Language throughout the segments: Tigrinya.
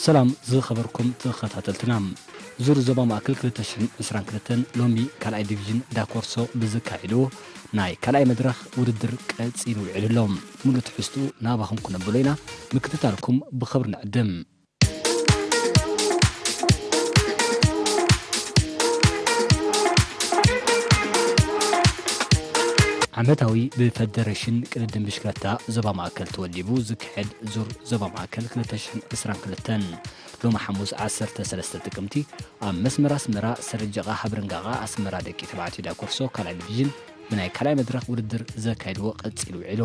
ሰላም ዝኸበርኩም ተኸታተልትና። ዙር ዞባ ማእከል ክልተ ሽሕን ዕስራን ክልተን ሎሚ ካልኣይ ዲቪዥን ዳኮርሶ ብዝካየድዎ ናይ ካልኣይ መድረኽ ውድድር ቀጺሉ ውዒሉ ኣሎ። ሙሉእ ትሕዝትኡ ናባኹም ክነብሎ ኢና። ምክትታልኩም ብኽብሪ ንዕድም። ዓመታዊ ብፈደረሽን ቅድድም ብሽክለታ ዞባ ማእከል ተወዲቡ ዝካየድ ዙር ዞባ ማእከል ክልተ ሽሕን ዕስራን ክልተን ሎሚ ሓሙስ ዓሰርተ ሰለስተ ጥቅምቲ ኣብ መስመር ኣስመራ ሰረጀቓ ሃብርንጋቓ ኣስመራ ደቂ ተባዕትዮ ዳኮርሶ ካልኣይ ዲቪዥን ብናይ ካልኣይ መድረኽ ውድድር ዘካየድዎ ቀጺሉ ውዒሉ።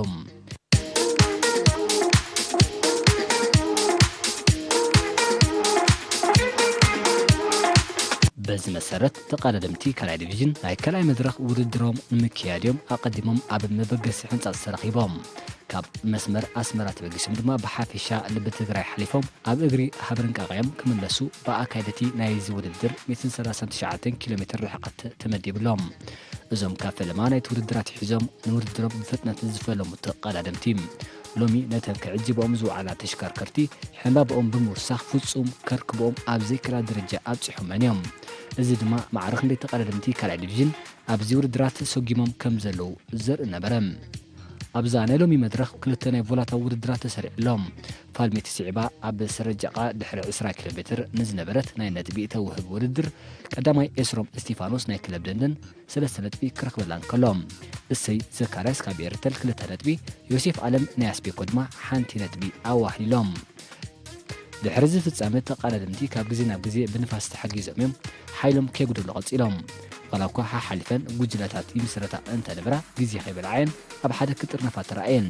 በዚ መሰረት ተቐዳደምቲ ካልኣይ ዲቪዥን ናይ ካልኣይ መድረኽ ውድድሮም ንምክያድ እዮም ኣቐዲሞም ኣብ መበገሲ ሕንጻጽ ተረኺቦም። ካብ መስመር ኣስመራ ተበጊሶም ድማ ብሓፊሻ ልቢ ትግራይ ሓሊፎም ኣብ እግሪ ሃብርንጋቓ እዮም ክምለሱ ብኣካየድቲ ናይዚ ውድድር ሚእትን ሰላሳን ትሽዓተን ኪሎ ሜትር ርሕቀት ተመዲብሎም። እዞም ካብ ፈለማ ናይቲ ውድድር ኣትሒዞም ንውድድሮም ብፍጥነት ዝፈለሙ ተቐዳደምቲ ሎሚ ነተን ክዕጅብኦም ዝወዓላ ተሽከርከርቲ ሕንባብኦም ብምውሳኽ ፍጹም ከርክብኦም ኣብ ዘይክእል ደረጃ ኣብጺሖመን እዮም። እዚ ድማ ማዕረ ክንደይ ተቐዳደምቲ ካልኣይ ዲቪዥን ኣብዚ ውድድራት ሰጒሞም ከም ዘለዉ ዘርኢ ነበረ። ኣብዛ ናይ ሎሚ መድረኽ ክልተ ናይ ቮላታ ውድድራት ተሰሪዑ ኣሎ። ፋልሜቲ ስዒባ ኣብ ሰረጀቓ ድሕሪ ዕስራ ኪሎ ሜትር ንዝነበረት ናይ ነጥቢ ተውህብ ውድድር ቀዳማይ ኤስሮም እስቲፋኖስ ናይ ክለብ ደንደን ሰለስተ ነጥቢ ክረኽበላ እንከሎ፣ እሰይ ዘካርያስ ካብ ኤርተል ክልተ ነጥቢ፣ ዮሴፍ ኣለም ናይ ኣስቤኮ ድማ ሓንቲ ነጥቢ ኣዋህሊሎም። ድሕሪ እዚ ፍጻመ ተቐዳደምቲ ካብ ግዜ ናብ ግዜ ብንፋስ ተሓጊዞም እዮም ሓይሎም ከየጉደሉ ቀጺሎም። ዋላ እኳ ሓሓሊፈን ጉጅለታት ይምስረታ እንተነበራ ግዜ ከይበልዓየን ኣብ ሓደ ክጥርነፋ ተራእየን።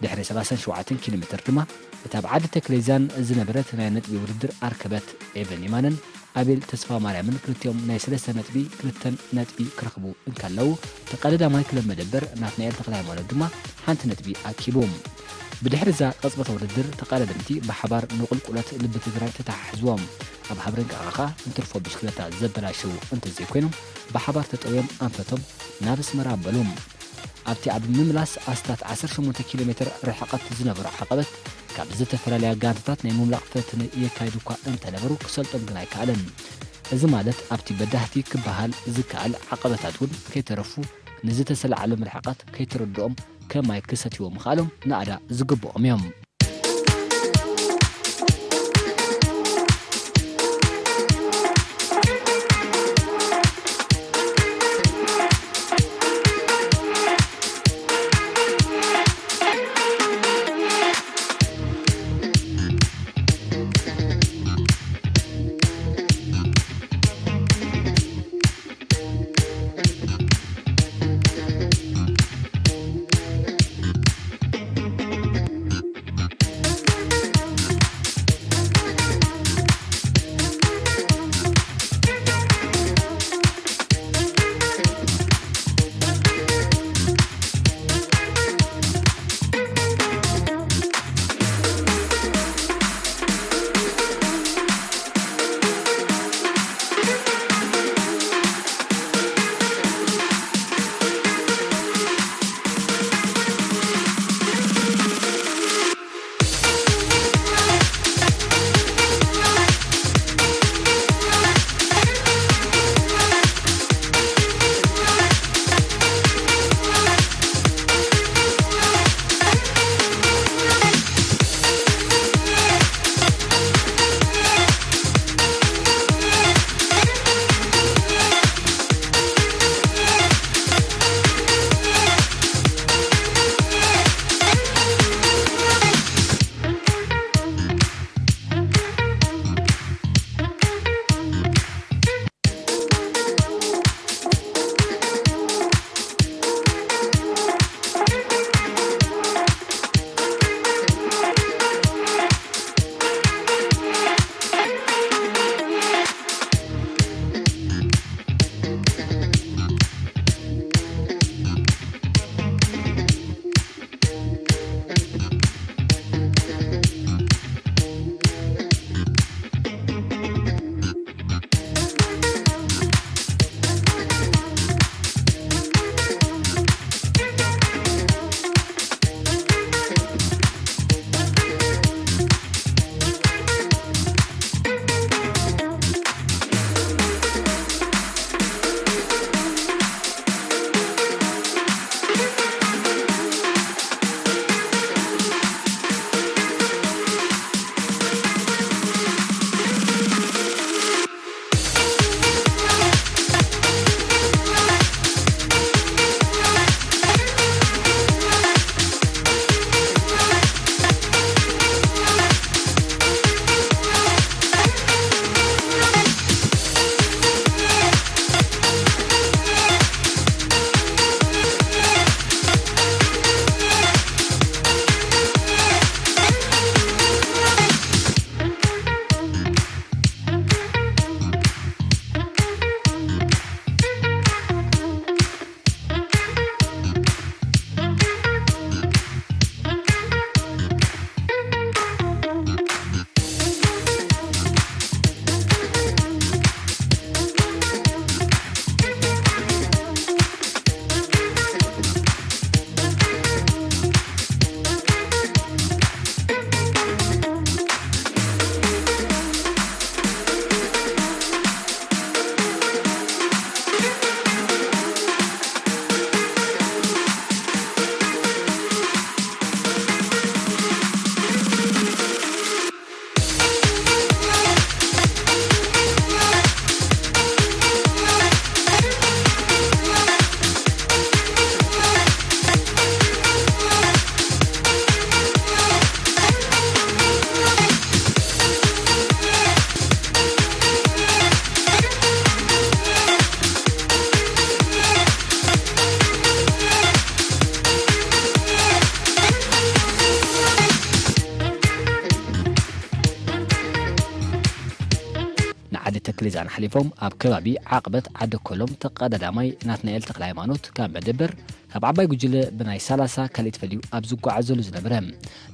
ድሕሪ ሰላሳን ሸውዓተን ኪሎ ሜትር ድማ እታ ኣብ ዓዲ ተክሌዛን ዝነበረት ናይ ነጥቢ ውድድር ኣርከበት ኤቨን የማነን ኣቤል ተስፋማርያምን ክልቲኦም ናይ ሰለስተ ነጥቢ ክልተን ነጥቢ ክረኽቡ እንከለዉ፣ ተቐዳዳማይ ክለብ መደበር ናትናኤል ተኽለሃይማኖት ድማ ሓንቲ ነጥቢ ኣኪቡ። ብድሕሪ እዛ ቅጽበታዊ ውድድር ተቐዳደምቲ ብሓባር ንቁልቁለት ልቢ ትግራይ ተተሓሕዝዎም። ኣብ ሃብረን ቃቓ እንትርፎ ብሽክለታ ዘበላሸዉ እንተዘይኮይኖም ብሓባር ተጠውዮም ኣንፈቶም ናብ ኣስመራ ኣበሉ። ኣብቲ ኣብ ምምላስ ኣስታት ዓሰርተ ሸሞንተ ኪሎ ሜትር ርሕቐት ዝነበሮ ዓቐበት ካብ ዝተፈላለያ ጋንታታት ናይ ምምላቕ ፈተነ የካይዱ እኳ እንተነበሩ ክሰልጦም ግን ኣይከኣለን። እዚ ማለት ኣብቲ በዳህቲ ክበሃል ዝከኣል ዓቐበታት እውን ከይተረፉ ንዝተሰለዓሎም ርሕቐት ከይተረድኦም ከማይ ክሰትይዎ ምኽኣሎም ናእዳ ዝግብኦም እዮም። ተክሊዛን ሓሊፎም ኣብ ከባቢ ዓቕበት ዓዲ ኮሎም ተቐዳዳማይ ናትናኤል ተክለ ሃይማኖት ካብ መደበር ካብ ዓባይ ጉጅለ ብናይ ሰላሳ ካልኢት ፈልዩ ኣብ ዝጓዓዘሉ ዝነበረ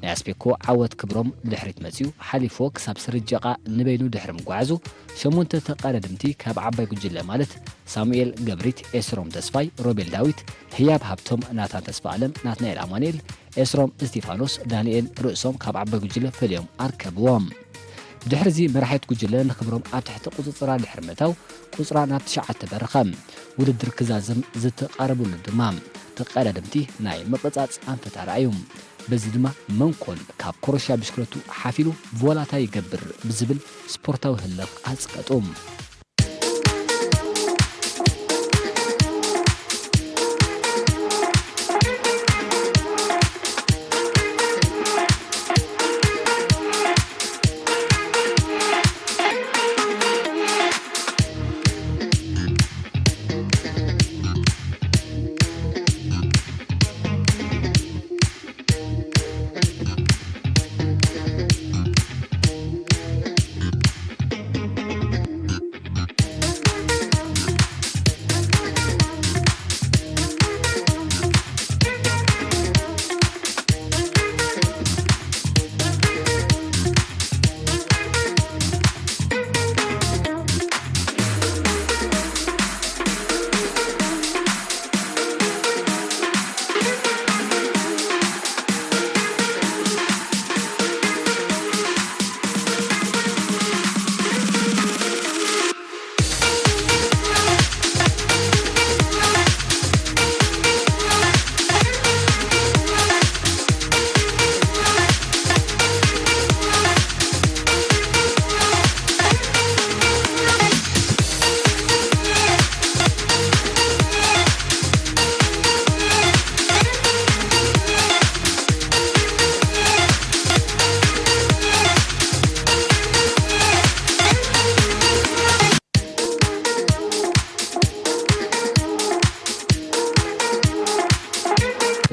ናይ ኣስፔኮ ዓወት ክብሮም ብድሕሪት መጺኡ ሓሊፎ ክሳብ ስርጀቓ ንበይኑ ድሕሪ ምጓዓዙ ሸሞንተ ተቐዳደምቲ ካብ ዓባይ ጉጅለ ማለት ሳሙኤል ገብሪት፣ ኤስሮም ተስፋይ፣ ሮቤል ዳዊት፣ ህያብ ሃብቶም፣ ናታን ተስፋ ኣለም፣ ናትናኤል ኣማኑኤል፣ ኤስሮም እስቲፋኖስ፣ ዳንኤል ርእሶም ካብ ዓባይ ጉጅለ ፈልዮም ኣርከብዎም። ብድሕርዚ መራሒት ጉጅለ ንክብሮም ኣብ ትሕቲ ቁጽጽራ ድሕሪ ምእታው ቁጽራ ናብ ትሽዓተ በረኸ። ውድድር ክዛዝም ዝተቓረብሉ ድማ ተቐዳደምቲ ናይ ምቕጻጽ ኣንፈት ኣርኣዩ። በዚ ድማ መን ኮን ካብ ኮረሻ ብሽክለቱ ሓፊሉ ቮላታ ይገብር ብዝብል ስፖርታዊ ህልኽ ኣጽቀጡ።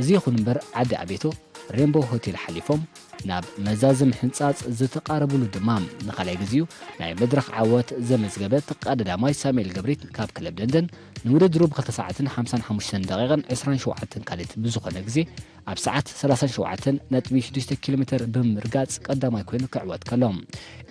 እዚ ይኹን እምበር፣ ዓዲ ኣቤቶ ሬምቦ ሆቴል ሓሊፎም ናብ መዛዝም ሕንጻጽ ዝተቓረብሉ ድማ፣ ንኻልኣይ ግዜኡ ናይ መድረኽ ዓወት ዘመዝገበ ተቐዳዳማይ ሳሙኤል ገብሪት ካብ ክለብ ደንደን፣ ንውድድሩ ብክልተ ሰዓትን ሓምሳን ሓሙሽተን ደቂቕን ዕስራን ሸውዓተን ካልኢት ብዝኾነ ግዜ ኣብ ሰዓት ሰላሳን ሸውዓተን ነጥቢ ሽዱሽተ ኪሎ ሜተር ብምርጋጽ ቀዳማይ ኮይኑ ክዕወት ከሎ፣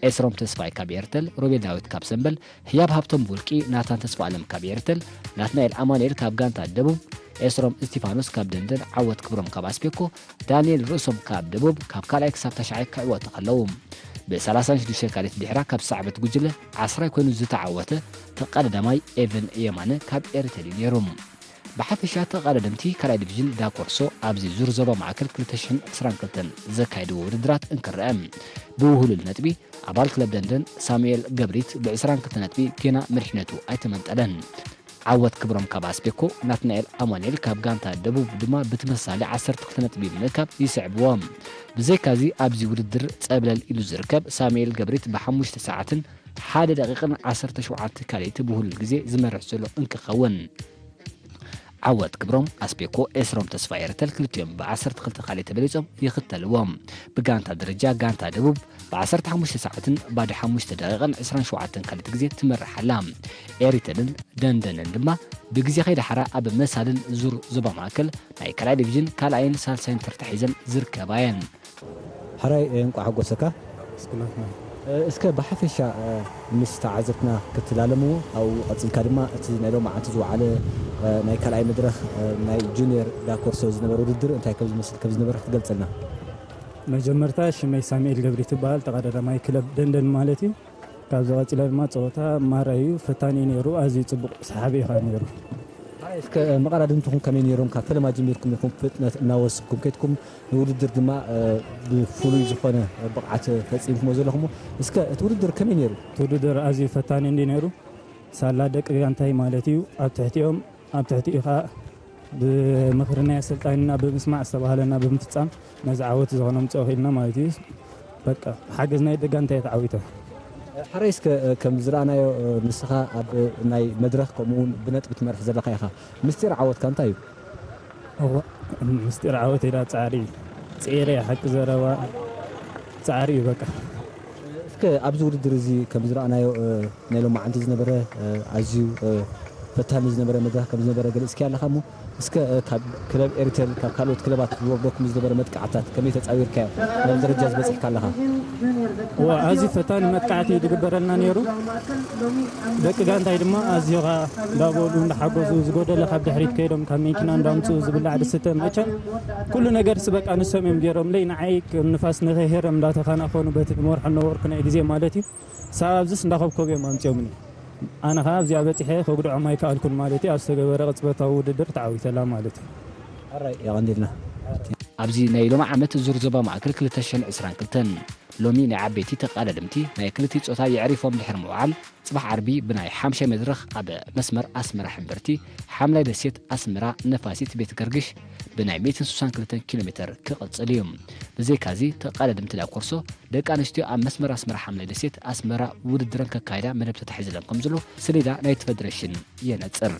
ኤስሮም ተስፋይ ካብ ኤርተል፣ ሮቤል ዳዊት ካብ ሰምበል፣ ህያብ ሃብቶም ብውልቂ፣ ናታን ተስፋኣለም ካብ ኤርተል፣ ናትናኤል ኣማኑኤል ካብ ጋንታ ደቡብ፣ ኤስሮም እስቲፋኖስ ካብ ደንደን፣ ዓወት ክብሮም ካብ ኣስቤኮ፣ ዳንኤል ርእሶም ካብ ደቡብ ካብ ካልኣይ ክሳብ ታሽዓይ ክዕወቱ ከለዉ፣ ብሰላሳን ሽዱሽተን ካልኢት ድሕራ ካብ ሰዓበት ጉጅለ ዓስራይ ኮይኑ ዝተዓወተ ተቐዳዳማይ ኤቨን የማነ ካብ ኤርተል እዩ ነይሩ። ብሓፈሻ ተቐዳደምቲ ካልኣይ ዲቪዥን ዳኮርሶ ኣብዚ ዙር ዞባ ማእከል ክልተ ሽሕን ዕስራን ክልተን ዘካየድዎ ውድድራት እንክረአ፣ ብውህሉል ነጥቢ ኣባል ክለብ ደንደን ሳሙኤል ገብሪት ብዕስራን ክልተ ነጥቢ ጌና መሪሕነቱ ኣይተመንጠለን። ዓወት ክብሮም ካብ ኣስቤኮ፣ ናትናኤል ኣማኑኤል ካብ ጋንታ ደቡብ ድማ ብተመሳሳሊ ዓሰርተ ክልተ ነጥቢ ብምእካብ ይስዕብዎ። ብዘይካዚ ኣብዚ ውድድር ጸብለል ኢሉ ዝርከብ ሳሙኤል ገብሪት ብሓሙሽተ ሰዓትን ሓደ ደቂቕን ዓሰርተ ሸውዓተ ካልኢት ብውህሉል ግዜ ዝመርሕ ዘሎ እንክኸውን፣ ዓወት ክብሮም ኣስቤኮ፣ ኤስሮም ተስፋ ኤርተል ክልቲኦም ብዓሰርተ ክልተ ካልኢት ተበሊጾም ይኽተልዎም። ብጋንታ ደረጃ ጋንታ ደቡብ ብዓሰርተ ሓሙሽተ ሰዓትን ባዶ ሓሙሽተ ደቂቕን ዕስራን ሸውዓተን ካልኢት ግዜ ትመርሕ ኣላ። ኤሪተልን ደንደንን ድማ ብግዜ ከይደሓራ ኣብ መሳልን ዙር ዞባ ማእከል ናይ ካልኣይ ዲቪዥን ካልኣይን ሳልሳይን ተርታ ሒዘን ዝርከባ እየን። ሓራይ፣ እንቋዕ ሓጎሰካ። እስክናትና። እ፣ እስከ ብሓፈሻ፣ እ፣ ምስ ተዓዘብትና ክትላለሙ፣ ኣብኡ ቀጺልካ ድማ እቲ ናይ ሎማዓንቲ ዝወዓለ፣ እ፣ ናይ ካልኣይ መድረኽ፣ እ፣ ናይ ጁኒየር ዳኮርሶ ዝነበረ ውድድር እንታይ ከም ዝመስል ከም ዝነበረ ክትገልጸልና። መጀመርታ ሽመይ ሳሙኤል ገብሪ ትበሃል፣ ተቐዳዳማይ ክለብ ደንደን ማለት እዩ። ካብዚ ቀጺለ ድማ ጸወታ ማራ እዩ፣ ፈታኒ እዩ ነይሩ፣ ኣዝዩ ጽቡቕ ሰሓቢ እዩ ከኣ ነይሩ። እስከ መቐዳድምትኹም ከመይ ነይሮም? ካብ ፈለማ ጀሚርኩም ኢኹም ፍጥነት እናወስኽኩም ከድኩም፣ ንውድድር ድማ፣ እ፣ ብፍሉይ ዝኾነ ብቕዓት ፈጺምኩሞ ዘለኹም። እስከ እቲ ውድድር ከመይ ነይሩ? እቲ ውድድር ኣዝዩ ፈታኒ እንዲ ነይሩ። ሳላ ደቂ ጋንታይ ማለት እዩ። ኣብ ትሕቲኦም፣ ኣብ ትሕቲኡ ኸኣ ብምኽሪ ናይ ኣሰልጣኒና ብምስማዕ ዝተባህለና ብምፍጻም ነዚ ዓወት እዚ ኸነምጽኦ ኽኢልና ማለት እዩ። በቃ፣ ብሓገዝ ናይ ደጋንታይ ተዓዊተ። ሓራይ እስከ፣ እ፣ ከም ዝረኣናዮ፣ እ፣ ንስኻ ኣብ፣ እ፣ ናይ መድረኽ ከምኡ እውን ብነጥቢ ትመርሕ ዘለኻ ኢኻ። ምስጢር ዓወትካ እንታይ እዩ? እዋ፣ ምስጢር ዓወት ኢላ ጻዕሪ እዩ። ጽዒረ እየ፣ ሓቂ ዘረባ ጻዕሪ እዩ በቃ። እስከ ኣብዚ ውድድር እዚ ከም ዝረኣናዮ ናይ ሎማዓንቲ ዝነበረ ኣዝዩ ፈታኒ ዝነበረ መድረኽ ከም ዝነበረ ገሊፅኪ ኣለኻ እሞ እስከ ካብ ክለብ ኤሪተል ካብ ካልኦት ክለባት ዝወርደኩም ዝነበረ መጥቃዕታት ከመይ ተፃዊርካዮ ናብ ደረጃ ዝበፅሕካ ኣለኻ? ኣዝዩ ፈታኒ መጥቃዕቲ እዩ ዝግበረልና ነይሩ። ደቂ ጋንታይ ድማ ኣዝዮ እንዳበሉ እንዳሓገዙ ዝጎደለ ካብ ድሕሪት ከይዶም ካብ መኪና እንዳምፅኡ ዝብላዕ ዝስተ መቸም ኩሉ ነገርስ በቃ ንሶም እዮም ገይሮምለይ። ንዓይ ከም ንፋስ ንኸይሄረም እንዳተኻናኸኑ በቲ ዝመርሖ ነበርኩ ናይ ግዜ ማለት እዩ። ሳብ ኣብዝስ እንዳኸብከቡ እዮም ኣምፅኦምኒ። ኣነ ኸዓ ኣብዚኣ በፂሐ ከጉድዖም ኣይከኣልኩን ማለት እዩ። ኣብ ዝተገበረ ቅፅበታዊ ውድድር ተዓዊተላ ማለት እዩ። ሕራይ የቐንዲልና። ኣብዚ ናይ ሎሚ ዓመት ዙር ዞባ ማእከል ክልተ ሽሕን ዕስራን ክልተን ሎሚ ናይ ዓበይቲ ተቓዳደምቲ ናይ ክልቲኡ ጾታ የዕሪፎም ድሕሪ ምውዓል፣ ጽባሕ ዓርቢ ብናይ ሓምሻይ መድረኽ ኣብ መስመር ኣስመራ ሕምብርቲ ሓምላይ ደሴት ኣስመራ ነፋሲት ቤት ገርግሽ ብናይ ሚእትን ስሳን ክልተን ኪሎ ሜተር ክቕጽል እዩ። ብዘይካዚ ተቓዳደምቲ ዳኮርሶ ደቂ ኣንስትዮ ኣብ መስመር ኣስመራ ሓምላይ ደሴት ኣስመራ ውድድረን ከካይዳ መደብ ተታሒዝለን ከም ዘሎ ሰሌዳ ናይቲ ፈደረሽን የነጽር።